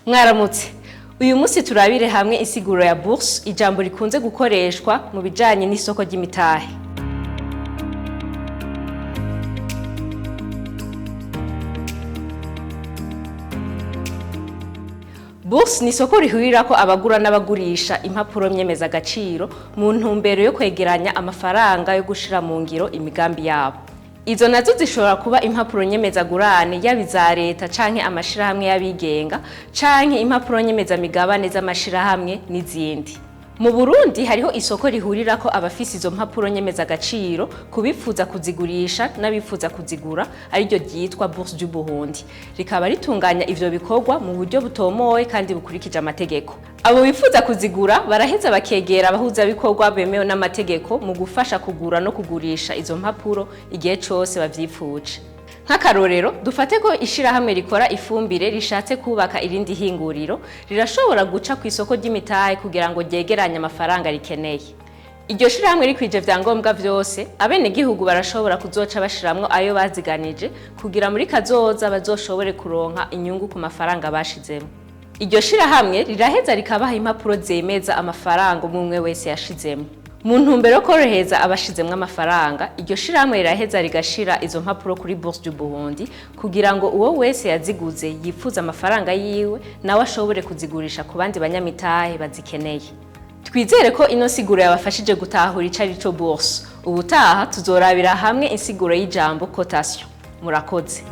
Mwaramutse. Uyu munsi turabire hamwe insiguro ya bourse, ijambo rikunze gukoreshwa mu bijanye n'isoko ry'imitahe. Bourse ni isoko rihurirako abagura n'abagurisha impapuro myemezagaciro mu ntumbero yo kwegeranya amafaranga yo gushira mu ngiro imigambi yabo. Izo nazo zishobora kuba impapuro nyemezagurane, yaba iza leta canke amashirahamwe y'abigenga, canke impapuro nyemezamigabane z'amashirahamwe n'izindi. Mu Burundi hariho isoko rihurirako abafise izo mpapuro nyemezagaciro kubifuza kuzigurisha n'abifuza kuzigura, ariryo ryitwa Bourse du Burundi. Rikaba ritunganya ivyo bikorwa mu buryo butomoye kandi bukurikije amategeko. Abo bifuza kuzigura baraheza bakegera abahuzabikorwa bemewe n'amategeko mu gufasha kugura no kugurisha izo mpapuro igihe cose bavyipfuje. Nk'akarorero, dufate ko ishirahamwe rikora ifumbire rishatse kubaka irindi hinguriro, rirashobora guca ku isoko ry'imitahe kugira ngo ryegeranye amafaranga rikeneye. Iryo shirahamwe rikwije vyangombwa vyose, abenegihugu barashobora kuzoca bashiramwo ayo baziganije kugira muri kazoza bazoshobore kuronka inyungu ku mafaranga bashizemwo. Iryo shirahamwe riraheza rikabaha impapuro zemeza amafaranga umwe wese yashizemwo. Mu ntumbero yo korohereza abashizemwo amafaranga, iryo shirahamwe riraheza rigashira izo mpapuro kuri Bourse du Burundi kugira ngo uwo wese yaziguze yifuza amafaranga yiwe nawe ashobore kuzigurisha ku bandi banyamitahe bazikeneye. Twizere ko ino siguro yabafashije gutahura ico arico bourse. Ubutaha tuzorabira hamwe insiguro y'ijambo cotation. Murakoze.